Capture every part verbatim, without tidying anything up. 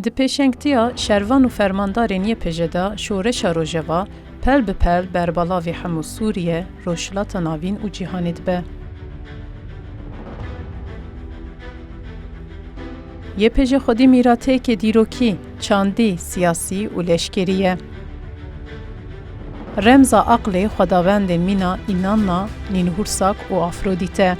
Di pêşengtiya şervan û fermandarên Y P J de şoreşa Rojava pel bi pel berbalavî hemû Sûriye, Rojhilata Navîn û cîhanê dibe. Y P J xwedî mîrateyeke dîrokî, çandî, siyasî û leşkerî ye. Remza aqlê xwedawendên mîna Înanna, Nînhûrsak û Afrodît e.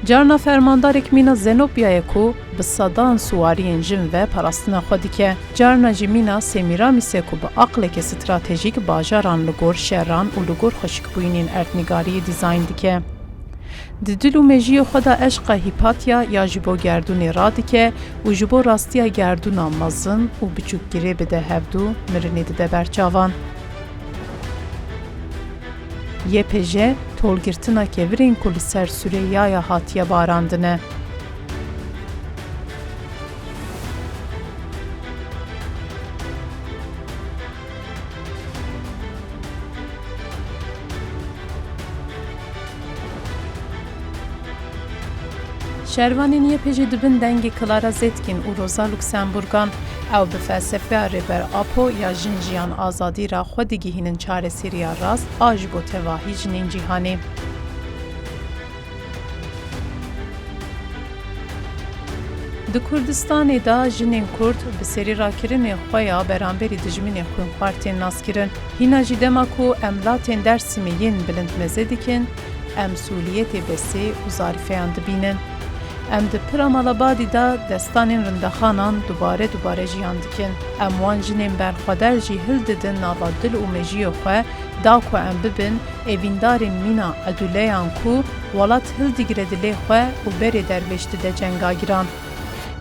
Carna fermandarek mîna Zenobya ye ku bi sedan siwariyên jin ve parastina xwe dike. Carna jî mîna Semîramîs e ku bi aqleke stratejîk bajaran li gor şeran û li gor xweşikbûyînên erdnîgariyê dîzayn dike. Di dil û mejiyê xwe de eşqa Hîpatya ya ji bo gerdûnê radike û ji bo rastiya gerdûna mezin û biçûkgirê bide hevdû, mirinê dide ber çavan. Y P J tolgirtina kevirên ku li ser Sureyaya hatiye barandine. Şervanên Y P J dibin dengê Clara Zetkin û Rosa Luxemburgan. Ew bi felsefeya Rêber Apo ya jin, jiyan, azadî re xwe digihînin çareseriya rast a ji bo tevahî jinên cîhanê. Di Kurdistanê de jinên Kurd bi serî rakirinê xwe ya beramberî dijminê xwînxwar tên naskirin. Hîna jî dema ku em latên Dêrsimê yên bilind meze dikin, em soliyetê Besê û Zarîfeyan dibînin. Em di pira malabadî de destanên rindexanan dubare dubare jiyan dikin. Em wan jinên berxwedar jî hildidin nava dil û mejiyê xwe, da ku em bibin evîndarên mîna edûleyan ku welat hildigire dilê xwe û berê dervêş dide cenga giran.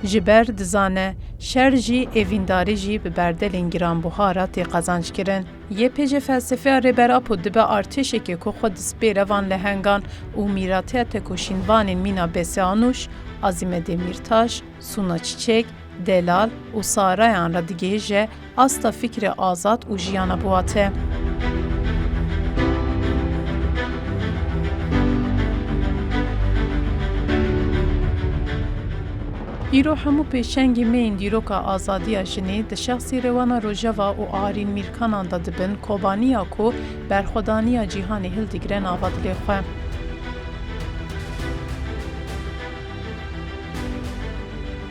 Ji ber dizane, şer jî, evîndarî jî bi berdelên giranbuha re tê qezanckirin. Y P J felsefeya Rêber Apo dibe artêşekê ku xwe dispêre van lehengan û mîrateya tekoşînvanên mîna Bese Anuş, Azîme Demîrtaş, Suna Çiçek, Delal û Sarayan re digihêje asta fikrê azad û jiyana biwate. Îro hemû pêşengê me yên dîroka azadiya jinê di şexsî Rewana Rojava û Arîn Mîrkanan de dibin kobaniya ku berxwedaniya cîhanê hildigire nava dilê xwe.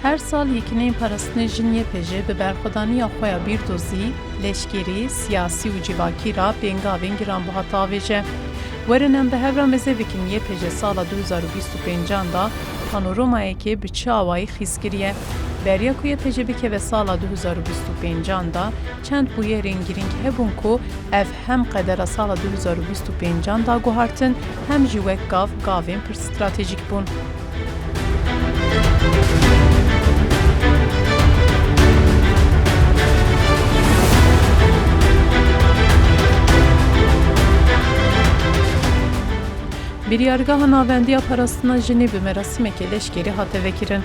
Her sal yekîneyên parastinê jin Y P J bi berxwedaniya xwe ya bîrdozî, leşkerî, siyasî û civakî re pêngavên giranbuha tavêje. Werin em bi hev re meze bikin Y P J sala du hezar û bîst û pêncan de panoramayekê bi çi awayî xîs kiriye. Beriya ku Y P J bikeve sala du hezar û bîst û pêncan de çend bûyerên girîng hebûn ku ev hem qedera sala du hezar û bîst û pêncan da guhartin, hem jî wek gav, gavên pir stratejîk bûn. Biryargeha Navendî ya Parastina Jinê bi merasimeke leşkerî hate vekirin.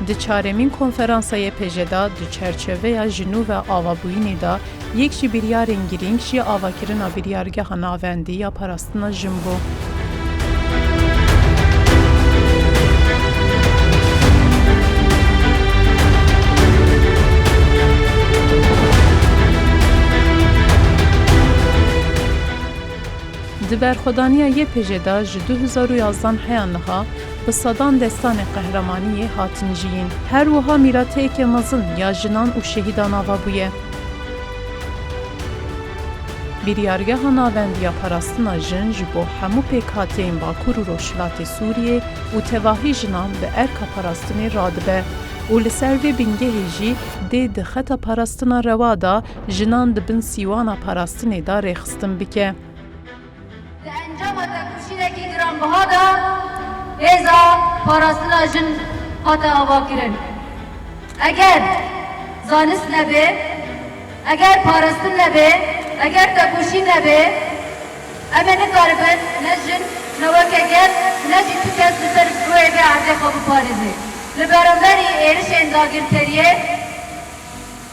Di çaremîn konferansa Y P J de di çerçeveya jinû ve avabûyînê de yek ji biryarên girîng jî avakirina Biryargeha Navendî ya Parastina Jin bû. Di berxwedaniya Y P J de ji du hezar û yazdan heya niha bi sedan destanê qehremaniyê hatin jiyîn. Her wiha mîrateyeke mezin ya jinan û şehîdan ava bûye. Biryargeha Navendî ya Parastina Jin ji bo hemû pêkhateyên Bakur û Rojhilatê Sûriyê û tevahî jinan bi erka parastinê radibe û li ser vê bingehê jî dê di xeta parastina rewa de jinan di bin sîwana parastinê de rêxistin bike. Di encama tekoşînekî giranbiha de hêza parastina jin hate avakirin. Eger zanist nebe, eger parastin nebe, eger tekoşîn nebe, em ê nikaribin ne jin, ne weke gel, ne jî tu kes li ser rûyê vê erdê xwe biparêze. Li beramberî êrişên dagirkeriyê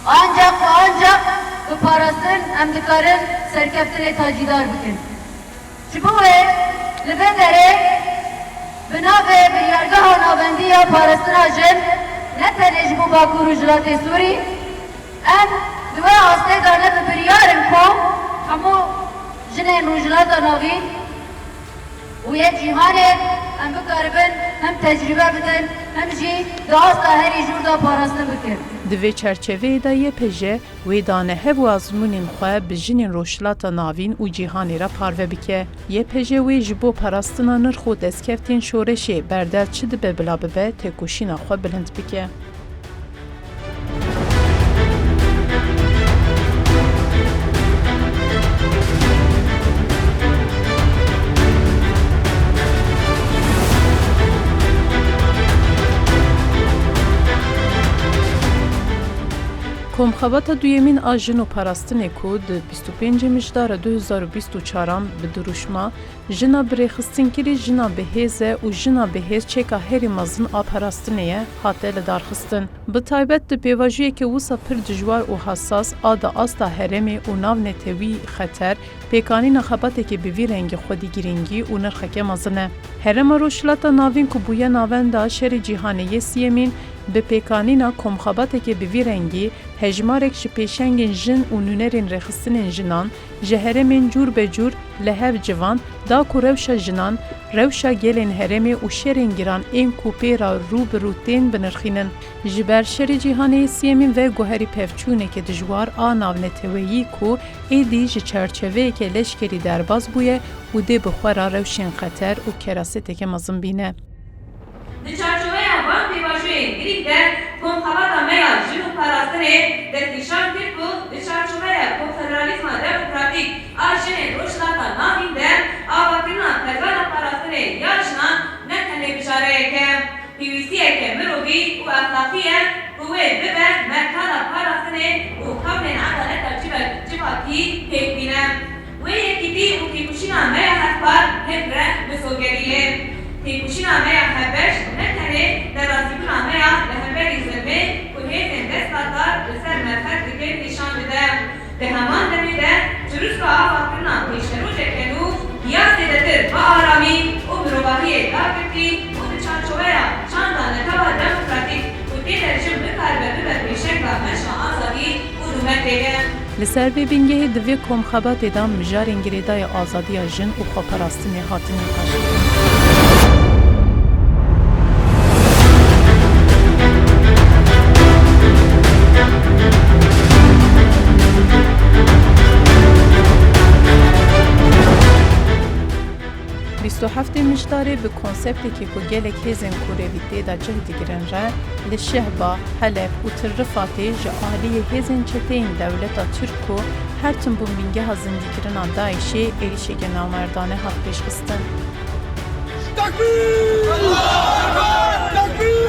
ancaq û ancaq bi parastin em dikarin serkeftinê tacîdar bikin. Ji bo wê li vê derê bi navê Biryargeha Navendî ya Parastina Jin Ne tenê ji bo Bakur û Rojhilatê Sûrî, em di wê astê de ne bi biryar in ku hemû jinên Rojhilata Navîn û yê cîhanê em bikaribin hem tecrûbe bidin, hem jî di asta herî jûr de parastin bikin. Di vê çerçeveyê de Y P J wê dane hev û azmûnên xwe bi jinên Rojhilata Navîn û cîhanê re parve bike. Y P J wê ji bo parastina nirx û destkeftên şoreşê berdel çi dibe bila bibe têkoşîna xwe bilind bike. Komxebata duyemîn a jin û parastinê ku di bîst û pêncê Mijdara du hezar û bîst û çaran bi dirûşma Jina birêxistinkirî jina bi hêz e û jina bi hêz çeka herî mezin a parastinê ye, hate lidarxistin. Bi taybet di pêvajoyeke wisa pir dijwar û hesas a di asta herêmê û navnetewî xeter, pêkanîna xebateke bi vî rengî xwedî girîngî û nirxeke mezin e. Herêma Rojhilata Navîn ku bûye navenda Şerê Cîhanê yê Siyemîn, bi pêkanîna komxebateke bi vî rengî, hejmarek ji pêşengên jin û nûnerên rêxistinên jinan, ji herêmên cûr be cûr li hev civand da ku rewşa jinan, rewşa gelên herêmê û şerên giran ên ku pê re rû bi rû tên binirxînin. Ji ber Şerê Cîhanê yê Siyemîn ve guherî pevçûneke dijwar a navneteweyî ku êdî ji çarçeveyeke leşkerî derbas bûye û dê bi xwe re rewşên xeter û keraseteke mezin bîne. Di çarçoveya van pêvajoyên girîng de, komxebata me ya jin û parastinê destnîşan kir ku di çarçoveya konfederalîzma demokratîk a jinên Rojhilata Navîn de, avakirina perwera parastinê ya jinan ne tenê bijareyek e, pêwîstiyeke mirovî û exlaqî ye ku wê bibe merkala parastinê û xewnên edaleta cive-, civakî pêk bîne. Wê yekîtî û têkoşîna me ya hevpar hevpar bisogerîne. Têkoşîna me ya hevbeş ne tenê nerazîbûna me ya li hemberî zilmê ku hêzên desthilatdar li ser me ferz dikin nîşan dide. Di heman demê de çirûska avakirina pêşerojeke nû ya zêdetir bi aramî û mirovahiyê dagirtî û di çarçoveya çanda netewa demokratîk ku tê de jin bikaribe bibe pêşenga meşa azadî û rûmetê ye. Li ser vê bingehê di vê komxebatê de mijarên girêdayî azadiya jin û xweparastinê hatin nîqaşkirin. Bîst û heftê Mijdarê bi konseptekê ku gelek hêzên kurevî tê de cih digirin re, li Şehba, Heleb û Til Rifatê ji aliyê hêzên çeteyên dewleta Tirk ku her tim bûn bingeha zindîkirina DAIŞê êrîşeke namerdane hat pêşxistin. Tekbîr! Tekbîr!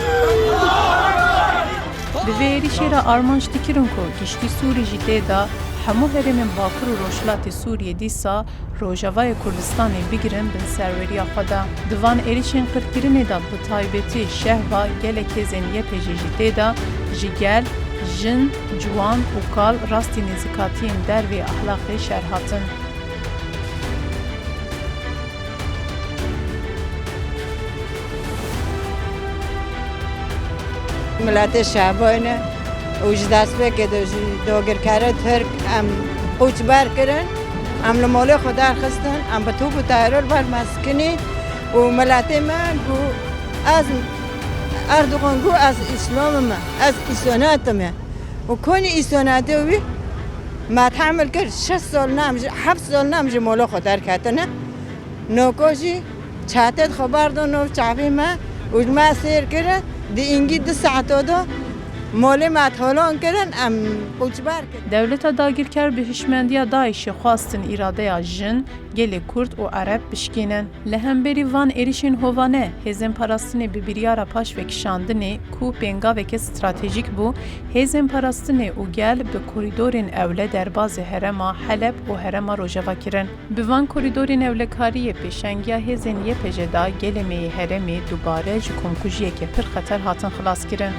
Bi vê êrîşê re armanc dikirin ku giştî Sûrî jî tê de hemû herêmên Bakur û Rojhilatê Sûriyê dîsa Rojavayê Kurdistanê bigirin bin serweriya xwe de. Di van êrîşên qirkirinê de bi taybetî Şehba gelek hêzên Y P G jî tê de ji gel, jin, ciwan û kal rastî nêzîkatiyên dervê exlaqê şer hatin. Miletê Şehbayê ne û ji destpêkê de jî dagirkerê Tirk em qûçber kirin, em li malê xwe derxistin, em bi top û teyarê li ber me sekinî û miletê me got, ez, Erdogan got, ez îslamim e, ez îsonetim e. Û konî îsonetê wî me tehemil kir, şeş sal ne em ji, heft sal ne em ji malê xwe derketine. Noko jî çetê xwe berdo nav çavê me û ji me sêr kirin, di îngî du saeta de malê me talan kirin, em qûçber kirin. Dewleta dagirker bi hişmendiya DAIŞê xwestin îradeya jin, gelê Kurd û Ereb bişkînin. Li hemberî van êrîşên hovane, hêzên parastinê bi biryara paşvekişandinê ku pêngaveke stratejîk bû, hêzên parastinê û gel bi korîdorên ewle derbazê herêma Heleb û herêma Rojava kirin. Bi van korîdorên ewlekariyê pêşengiya hêzên Y P G da gelê me yê herêmê dubare ji komkujiyeke pir xeter hatin xilaskirin.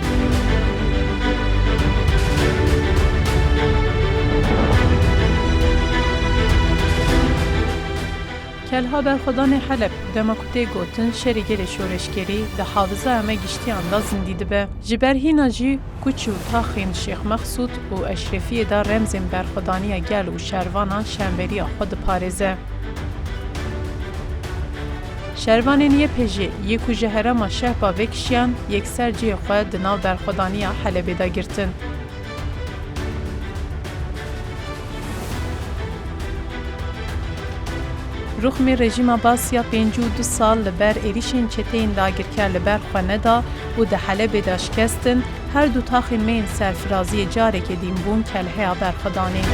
Kel Niha berxwedanê Heleb, dema ku tê gotin şerê gelê şoreşgerî, di hafizaya me giştiyan de zindî dibe. Ji ber hîna jî kuçî û taxên Şêx Mexsûd û Eşrefiyê de remzên berxwedaniya gel û şervanan şenberiya xwe diparêze. Şervanên Y P J yê ku ji herêma Şehba vekişiyan, yekser cihê xwe di nav berxwedaniya Helebê de girtin. Ruxmê rejîma Baas ya pêncî û du sal li ber êrîşên çeteyên dagirker li ber xwe neda û di Helebê de şikestin, her du taxên me yên serfiraziyê carekê dîn bûn kelheya berxwedanê.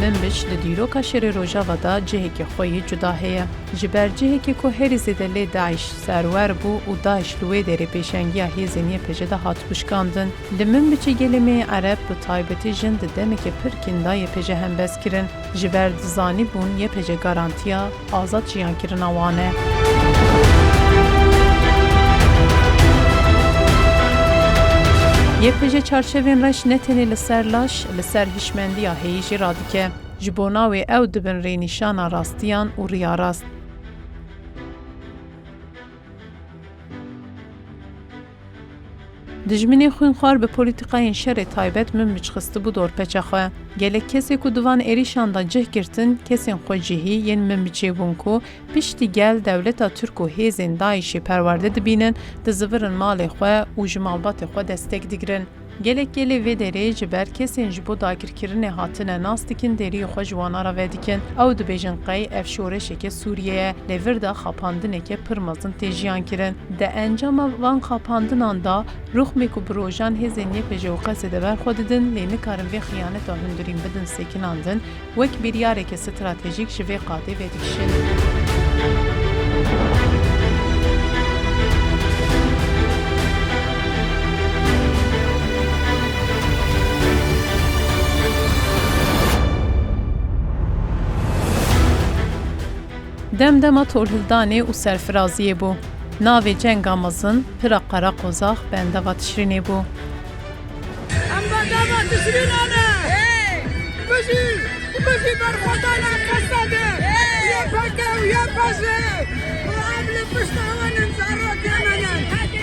Minbic di dîroka şerê Rojava de cihekî xwe yê cuda heye. Ji ber cihekî ku herî zêde lê DAIŞ serwer bû û DAIŞ li wê derê pêşengiya hêzên Y P J de hat wişkandin. Li Minbicê gelê me yê Ereb, bi taybetî jin, di demeke pir kîn de Y P J hembez kirin. Ji ber dizanîbûn Y P J garantiya azad jiyankirina wan e. Y P J çarçevên reş ne tenê li ser laş, li ser hişmendiya heyî jî radike. Ji bona wê ew dibin rênîşana rastiyan û riya rast. Dijminê xwînxwar bi polîtîkayên şerê taybet Minbic xistibû dorpeça xwe. Gelek kesê ku di van êrîşan de cih girtin, kesên xwecihî yên Minbicê bûn ku piştî gel dewleta Tirk û hêzên DAIŞê perwerde dibînin, dizivirin malê xwe û ji malbatê xwe destek digirin. Gelek gelê vê derê ji ber kesên ji bo dagirkirinê hatine nas dikin, deriyê xwe ji wana re vedikin. Ew dibêjin qey ev şoreşeke Sûriyê ye, lê vir de xapandineke pir mezin tê jiyan kirin. Di encama van xapandinan de, ruxmê ku bi rojan hêzên Y P J û qesê de ber xwe didin, lê nikarin vê xiyaneta hundirîn bidin sekinandin, wek biryareke stratejîk ji vê qadê vedikişin. Dem dema tolhildanê û serfiraziyê bû. Navê cenga mezin pira qereqozax bendava Tişrînê bû. Em bendava Tişrîna ne! Bijî! Bijî berxwedana kesede! Y P G û Y P J! Û em li pişta wan in, zarokê me ne!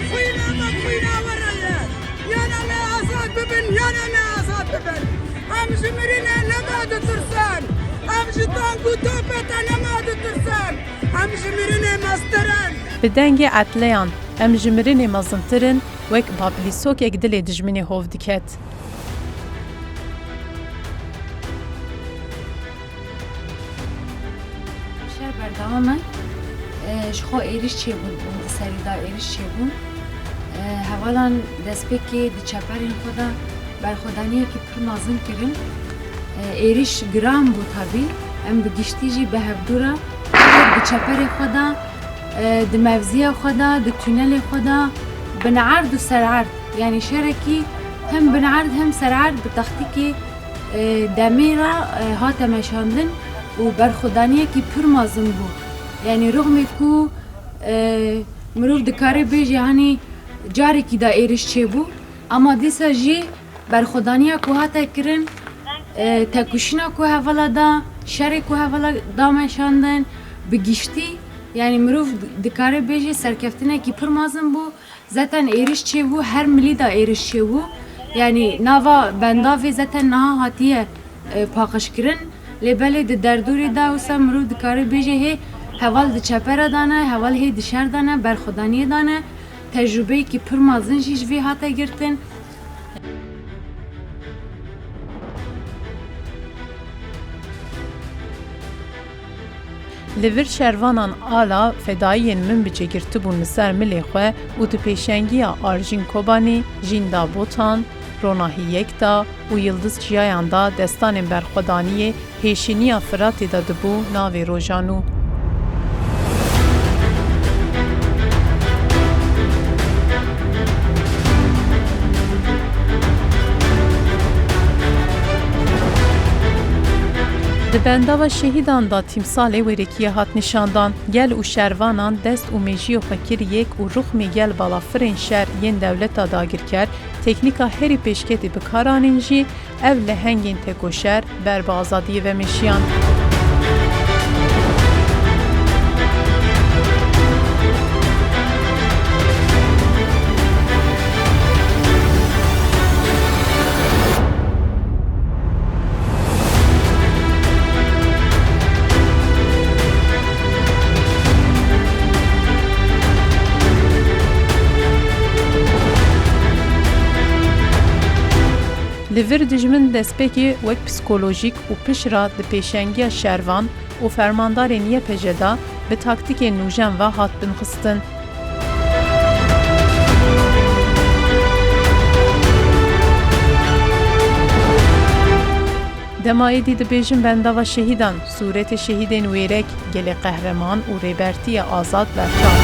Xwîna me xwîna we re ye! Yana me azad bibin, yana me azad bibin! Em ji mirinê nema ditirsin! Em ji tank û topê te nema ditirsin! Em ji mirinê mestir in! Bi dengê etleyan, em ji mirinê mezintir in, wek baplîsokek dilê dijminê hov diket. Şer berdewam e. E, ji xwe êrîş çêbûn û di serî de êrîş çêbûn. E, hevalan destpêkê di çeperên xwe de berxwedaniyekî pir mezin kirin. E, êrîş giran bû tabî. Em bi giştî jî bi hevdû re bi çeperê xwe de, e, di mevziya xwe de, di tûnelê xwe de, bi neerd û sererd, yanî şerekî hem bi neerd hem sererd bi taktîkê, e, demê re, e, hate meşandin û berxwedaniyekî pir mezin bû. Yanî rixmê ku, e, mirov dikare bêje, hanî carekî de êriş çêbû, ama dîsa jî berxwedaniya ku hate kirin, e, tekoşîna ku hevala da, şerê ku hevala da meşandin, bi giştî, yanî mirov dikare bêje serkeftinekî pir mezin bû. Zaten êriş çêbû, her milî de êriş çêbû. Yanî nava bendavê zaten niha hatiye, e, paqijkirin. Lê belê di derdorê de wisa mirov dikare bêje hê heval di çepera de ne, heval hê di şer de ne, berxwedaniyê de ne. Tecrûbeyekî pir mezin jî ji vê hate girtin. Li vir şervanan ala fedayiyên Minbicê girtibûn li ser milê xwe û di pêşengiya Arjîn Kobanî, Jînda Botan, Ronahî Yekta û Yildiz Çiyayan de destanên berxwedaniyê hêşîniya Firatê de dibû navê roja nû. Di bendava şehîdan de tîmsalê wêrekiyê hat nîşandan. Gel û şervanan dest û mêjiyê xwe kir yek û ruxmê gel balafirên şer yên dewleta dagirker, teknîka herî pêşketî bi kar anîn jî, ev lehengên tekoşer ber bi azadiyê ve meşiyan. Li vir dijmin destpêkê wek psîkolojîk û piştre di pêşengiya şervan û fermandarên Y P G de bi taktîkên nûjen ve hat binxistin. Dema êdî dibêjin bendava şehîdan, sûretê şehîdên wêrek, gelê qehreman û rêbertiya azad berçav.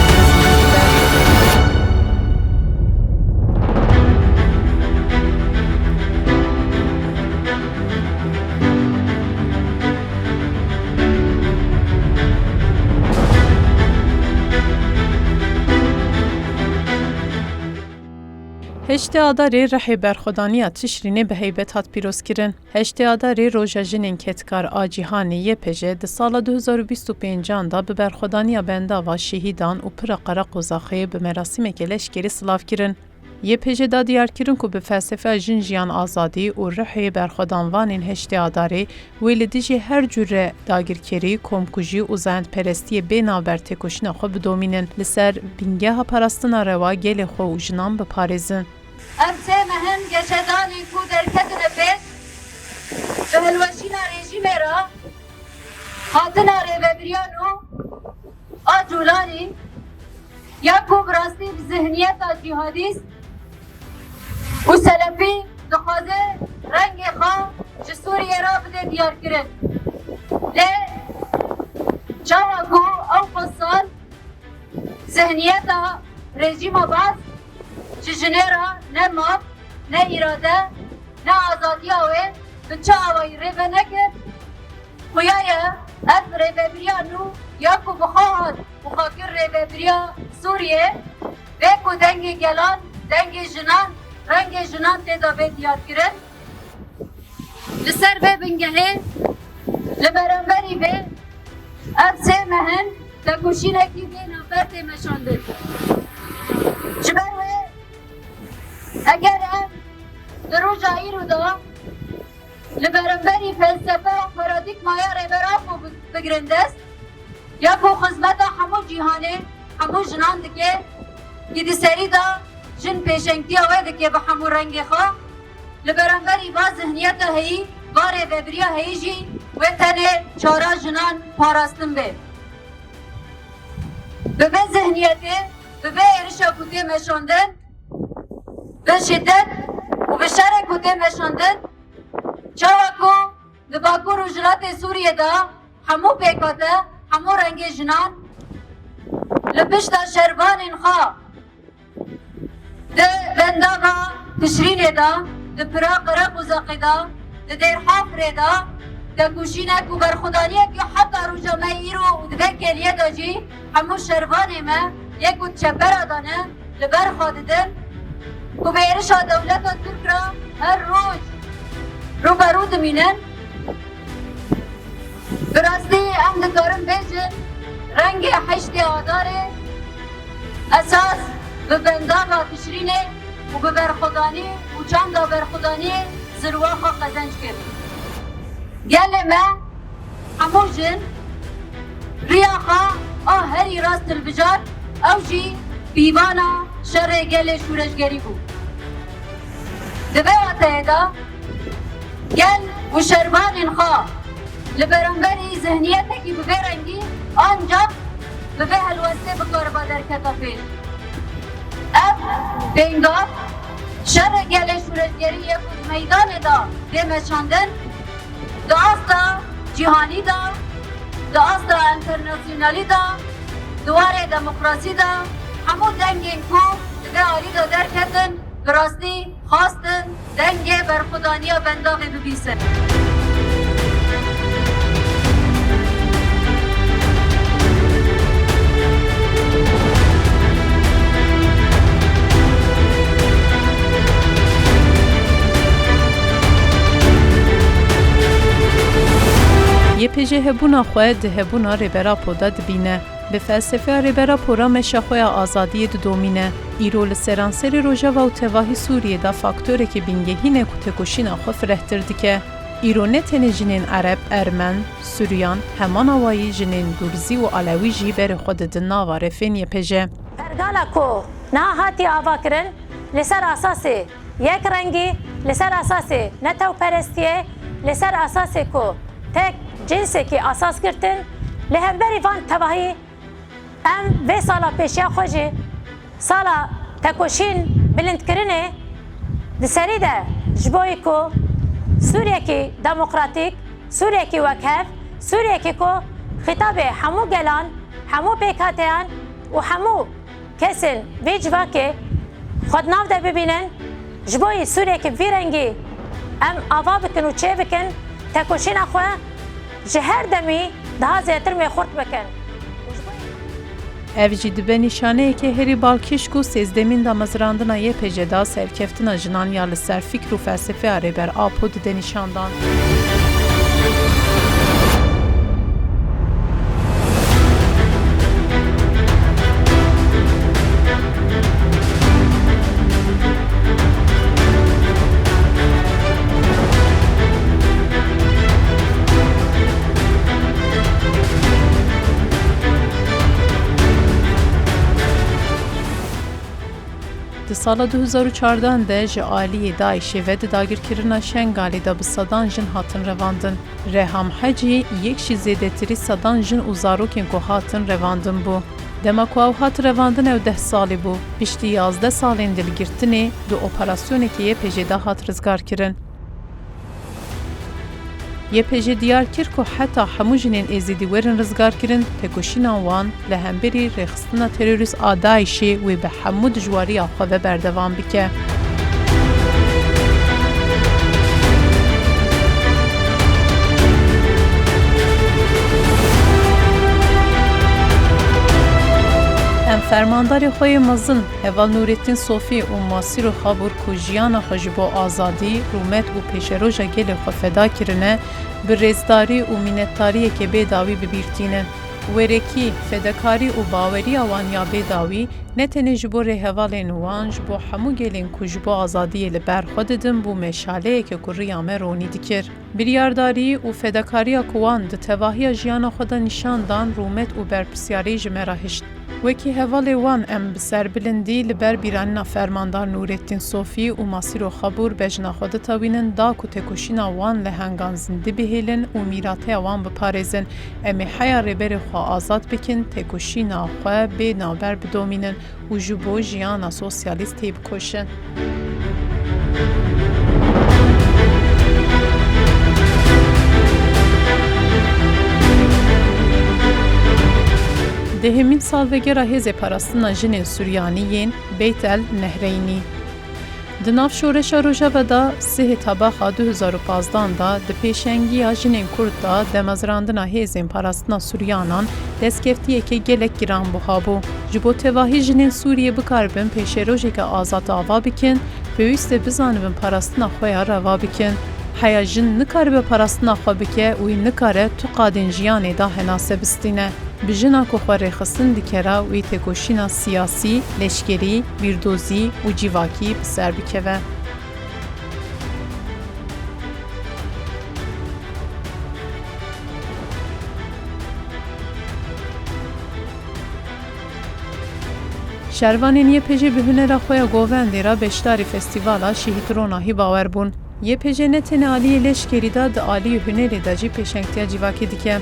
Heştê Adarê rihê berxwedaniya Tişrînê bi heybet hat pîrozkirin. Heştê Adarê Roja Jinên Kedkar a Cîhanê Y P J di sala du hezar û bîst û pêncan de bi berxwedaniya bendava şehîdan û pira Qereqozaxê bi merasîmeke leşkerî silav kirin. Y P J da diyar kirin ku bi felsefeya Jin Jiyan Azadî û ruhê berxwedanvanên heştê Adarê wê li dijî her cure dagirkerî, komkujî û zayendperestiyê bê navber têkoşîna xwe bidomînin, li ser bingeha parastina rewa gelê xwe û jinan biparêzin. Ev sê mehin geşedanên ku derketine pêş, bi hilweşîna rejîmê re hatina rêvebiriya nû a Colanî ya ku bi rastî bi zihniyeta cîhadîst û selefî dixwaze rengê xwe ji Sûriyê re bide diyarkirin. Lê çawa ku ew qas sal zihniyeta rejîma Baas ji jinê re ne maf, ne îrade, ne azadiya wê bi çi awayî rê venekir, xuya ye ev rêvebiriya nû ya ku bi xwe hat û xwe kir rêvebiriya Sûriyê, vê ku dengê gelan, dengê jinan, rengê jinan tê de bê diyarkirin. Li ser vê bingehê, li beramberî vê, ev sê mehin tekoşînekî bê navber tê meşandin. Ji ber wê, eger em di roja îro de li beramberî felsefe û paradîgmaya Rêber Apo bi-, bigrin dest, ya ku xizmeta hemû cîhanê, hemû jinan dike, ki di serî de jin pêşengtiya wê dike bi hemû rengê xwe. Li beramberî va zihniyeta heyî, va rêvebiriya heyî jî wê tenê çara jinan parastin be. Bi vê zihniyetê, bi vê êrişa ku tê meşandin, bi şiddet û bi şerê ku tê meşandin, çawa ku di Bakur û Rojhilatê Sûriyê de hemû pêkhate, hemû rengê jinan li pişta şervanên xwe di bendava Tişrînê de, di pira Qereqozaxê de, di Dêrhafirê de, tekoşînek û berxwedaniyek ya heta roja me îro û di vê kêliyê de jî hemû şervanê me yek û di çepera de ne, li ber xwe didin ku bi êrişa dewleta Tirk re her roj rûberû dimînin. Bi rastî em dikarin bêjin, rengê heştê Adarê esas bi bendava Tişrînê û bi berxwedanî û çanda berxwedaniyê zirwa xwe qezenc kir. Gelê me hemû jin riya xwe a herî rast hilbijar, ew jî pîvana şerê gelê şûreşgerî bû. Di vê wateyê de gel û şervanên xwe li beramberî zihniyetekî bi vê rengî ancaq bi vê helwestê bikariba derketa pêş. Ev pêngav şerê gelê şûreşgerî ye ku di meydanê de tê meşandin, di asta cîhanî de, di asta enternasyonalî de, di warê demokrasî de hemû dengên ku di vê alî de derketin, bi rastî xwestin dengê berxwedaniya bendavê bibîsin. P J hebûna xwe di hebûna Rêber Apo de dibîne. Bi felsefeya Rêber Apo re meşa xwe ya azadiyê didomîne. Îro li seranserê Rojava û tevahî Sûriyê de faktorekî bingehîn e ku têkoşîna xwe firehtir dike. Îro ne tenê jinên Ereb, Ermen, Suryan, heman awayî jinên Durzî û Alewî jî berê xwe didin nava refên Y P J. Pergala ku niha hatiye avakirin, li ser asasê yekrengî, li ser asasê netewperestiyê, li ser asasê ku tek cinsekî asas girtin, li hemberî van tevahî em vê sala pêşiya xwe jî sala tekoşîn bilindkirinê di serî de ji bo ku Sûriyekî demokratîk, Sûriyekî wekhev, Sûriyekî ku xîtabê hemû gelan, hemû pêkhateyan û hemû kesên vê civakê xwe di nav de bibînin, ji bo yî Sûriyekî vî rengî em ava bikin û çêbikin, tekoşîna xwe ji her demî daha zêtir mêxurt bikin. Ev jî dibe nîşaneyeke herî balkêş ku sêzdemîn damezrandina Y P J de serkeftina jinan ya li ser fikr û felsefeya Rêber Apo dide nîşandan. Di sala du hezar û çardeh de ji aliyê DAIŞê ve di dagirkirina Şengalê de bi sedan jin hatin revandin. Reham Hecî yek jî zêdetirî sedan jin û zarokên ku hatin revandin bû. Dema ku ew hat revandin ew deh salî bû. Piştî yazdeh salên dilgirtinê di operasyonekê Y P J'ê de hat rizgarkirin. Y P J diyar kir ku heta hemû jinên Êzidî werin rizgarkirin, têkoşîna wan li hemberî rêxistina terorîst a DAIŞê wê bi hemû dijwariya xwe ve berdewam bike. Em fermandarê xwe yê mezin, heval Nûrettin Sofî û Masîro Xabûr ku jiyana xwe ji bo azadî, rûmet û pêşeroja gelê xwe feda kirine, bi rêzdarî û mînetdariyeke bê dawî bi bîr tînin. Wêrekî, fedekarî û baweriya wan ya bê dawî ne tenê ji bo rêhevalên wan, ji bo hemû gelên ku ji bo azadiyê li ber xwe didin, bû meşaleyeke ku riya me ronî dikir. Biryardarî û fedakariya ku wan di tevahiya jiyana xwe de nîşan dan, rûmet û berpirsyarî ji me re hişt. Wekî hevalê wan em bi serbilindî li ber bîranîna Fermandar Nûrettin Sofî û Masîro Xabûr bejna xwe ditewînin, da ku têkoşîna wan lehengan zindî bihêlin û mîrateya wan biparêzin. Em ê heya rêberê xwe azad bikin, têkoşîna xwe bê navber bidomînin û ji bo jiyana sosyalîst têbikoşin. Dehemîn salvegera Hêzê Parastina Jinên Suryanî yên Beyt el Nehreynî. Di nav şoreşa Rojava de, sihê Tebaxa du hezar û pazdan de di pêşengiya jinên Kurd de demezrandina Hêzên Parastina Suryanan destkeftiyeke gelek giran buha bû. Ji bo tevahî jinên Sûriyê bikaribin pêşerojeke azad ava bikin, pêwîst e bizanibin parastina xwe ya reva bikin. Heya jin nikaribe parastina xwe bike û wî nikare tu qadên jiyanê de henase bistîne. Bi jina ku xwe rêxistin dike re wî têkoşîna siyasî, leşkerî, bîrdozî û civakî bi ser bikeve. Şervanên Y P J'ê bi hunera xwe ya govendê re beşdarî festîvala Şehîd Ronahî Bawer bûn. Y P J ne tenê aliyê leşkerî de, di aliyê hunerê de jî pêşengtiya civakî dike.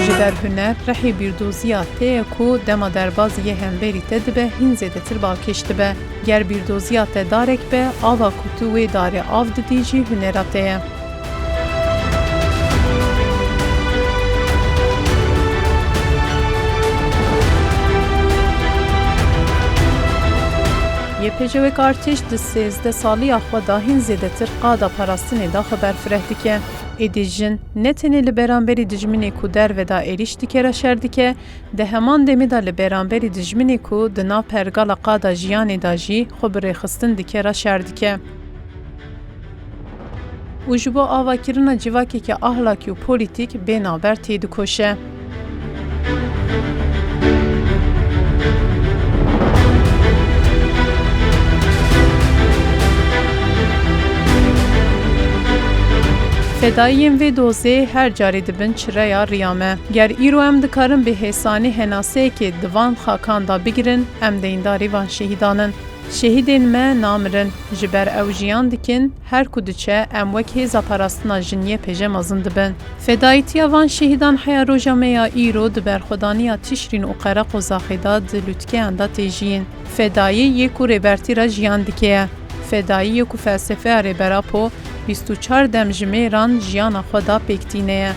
Ji ber huner, rihê bîrdoziya te ye ku dema derbazî yê hemberî te dibe, hîn zêdetir balkêş dibe. Ger bîrdoziya te darek be, ava ku tu wê darê av didî jî hunera te ye. Y P Pêşewek artêş di sêzdeh saliya xwe de hîn zêdetir qada parastinê de xwe berfireh dike. Êdî jin ne tenê li beramberî dijminê ku derve de êrîş dike re şer dike, di heman demê de li beramberî dijminê ku di nav pergala qada jiyanê de jî xwe bi rêxistin dike re şer dike. Û ji bo avakirina civakeke ahlakî û polîtîk bê navber têdikoşe. Fedayiyên vê dozê her carê dibin çireya riya me. Ger îro em dikarin bi hêsanî henaseyekê di van xakan de bigirin, em deyndarî van şehîdan in. Şehîdên me namirin, ji ber ew jiyan dikin, her ku diçe em wek hêza parastina jin Y P J mezin dibin. Fedayîtiya van şehîdan heya roja me ya îro di berxwedaniya Tişrîn û Qereqozaxê de di lûtkeyan de tê jiyîn. Fedayî yê ku Rêbertî re jiyan dike ye. Fedayî yê ku felsefeya Rêber Apo bîst û çar demjimêran jiyana xwe da pêk tîne ye.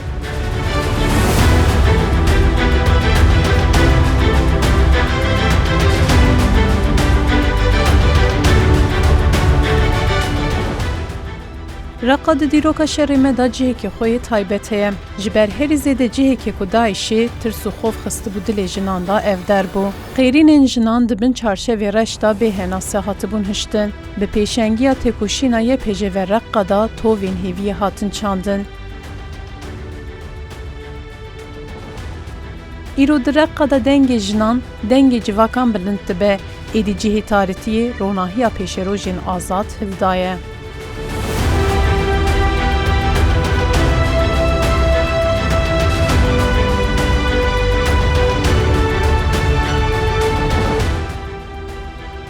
Reqa di dîroka şerê me de cihekî xwe yê taybet heye. Ji ber herî zêde cihekê ku DAIŞê tirs û xof xistibû dilê jinan de ev der bû. Qêrînên jinan di bin çarşevê reş de bê henase hatibûn hiştin. Bi pêşengiya têkoşîna Y P J ve Reqqa de tovên hêviyê hatin çandin. Îro di Reqqa de dengê jinan, dengê civakan bilind dibe. Êdî cihê tarîtiyê ronahiya pêşerojên azad hildaye.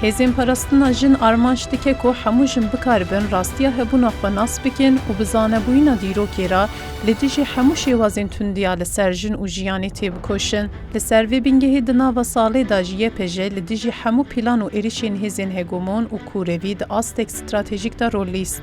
Hêzên parastina jin armanc dike ku hemû jin bikaribin rastiya hebûna xwe nas bikin û bi zanebûyîna dîrokê re li dijî hemû şêwazên tundiya li ser jin û jiyanê têbikoşin. Li ser vê bingehê di nava salê de jî Y P J li dijî hemû pîlan û êrişên hêzên hegemon û kûrevî di astek stratejîk de rol lîst.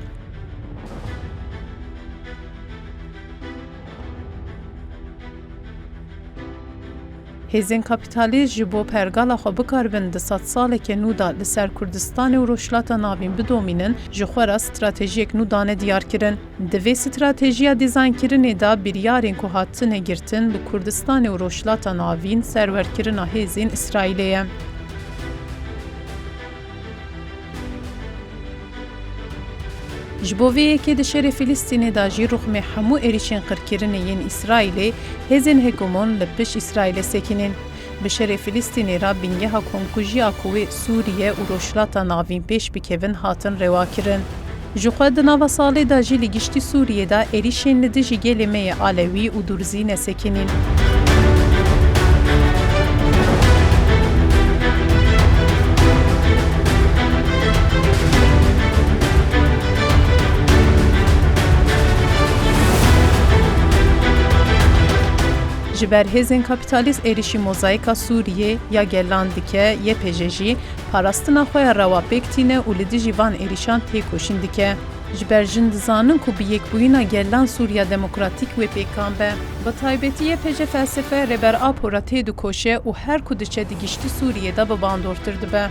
Hêzên kapîtalîst ji bo pergala xwe bikaribin di sedsaleke nû de li ser Kurdistanê û Rojhilata Navîn bidomînin, ji xwe re stratejiyek nû dane diyarkirin. Di vê stratejiya dîzaynkirinê de biryarên ku hatine girtin li Kurdistanê û Rojhilata Navîn serwerkirina hêzên Îsraîlê ye. Ji bo vê yekê di şerê Filistînê de jî rixmê hemû êrişên qirkirinê yên Îsraîlê, hêzên hegemon li pişt Îsraîlê sekinîn. Bi şerê Filistînê re bingeha komkujiya ku wê Sûriye û Rojhilata Navîn pêş bikevin hatin rêwakirin. Ji xwe di nava salê de jî li giştî Sûriyê de êrîşên li dijî gelê me yê Alewî û Durzî nesekinîn. Ji ber hêzên kapîtalîst êrîşî mozayîka Sûriyê ya gelan dike, Y P J jî parastina xwe ya rewa pêk tîne û li dijî van êrîşan têkoşîn dike. Ji ber jin dizanin ku bi yekbûyîna gelan Sûriya Demokratîk wê pêkan be. Bi taybetî Y P J felsefeya Rêber Apo re têdikoşe û her ku diçe di giştî Sûriyê de bi bandortir dibe.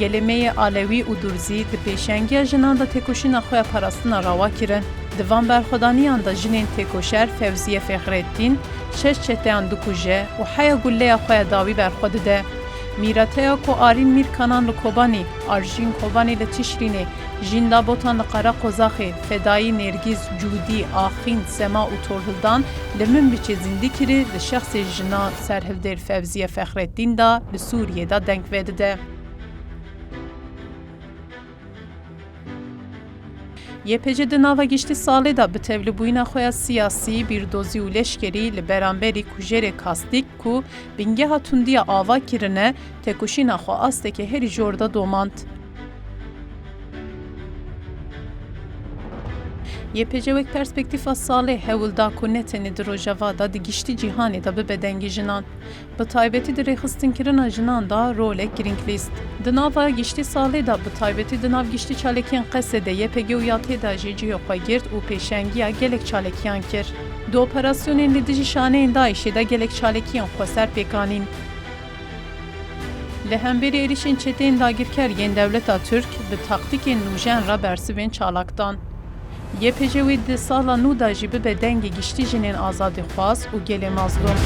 Gelê me yê Alewî û Durzî di pêşengiya jinan de têkoşîna xwe ya parastina rewa kirin. Di van berxwedaniyan de jinên têkoşer Fewziye Fexreddîn şeş çeteyan dikuje û heya guleya xwe ya dawî berxwe dide. Mîrateya ku Arîn Mîrkanan li Kobanî, Arjîn Kobanî li Tişrînê, Jînda Botan li Qereqozaxê, Fedayî Nêrgîz, Cûdî, Axîn, Sema û Torhildan li Minbiçê zîndî kirî li şexsê jina serhildêr Fevziye Fexreddîn de li Sûriyê de deng vedide. Y P G di nava giştî salê de bi tevlibûyîna xwe ya siyasî, bîrdozî û leşkerî li beramberî kujerê kastîk ku bingeha tundiya ava kirine, têkoşîna xwe asteke herî jor de domand. Y P G wek perspektîfa Salê hewl da ku ne tenê di Rojava de, di giştî cîhanê de bibe dengê jinan. Bi taybetî di rêxistinkirina jinan de rolek girîng lîst. Di nava giştî Salê de, bi taybetî di nav giştî çalakiyên Qesedê, Y P G û YAT'ê de jî cihê xwe girt û pêşengiya gelek çalakiyan kir. Di operasyonên li dijî şaneyên DAIŞ'ê de gelek çalakiyên xweser pêk anîn. Li hemberî êrîşên çeteyên dagirker yên dewleta Tirk bi taktîkên nûjen re bersivên çalak dan. Y P G wê di sala nû de jî bibe dengê giştî jinên azadîxwaz û gelê mazlûm.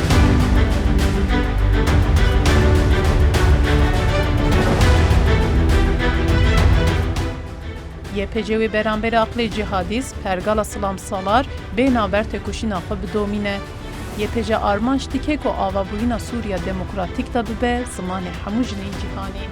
Y P G wê beramberî aqlê cîhadîst, pergala Silam Salar, bê navber têkoşîna xwe bidomîne. Y P G armanc dike ku avabûyîna Sûriya Demokratîk de bibe zimanê hemû jinên cîhanê.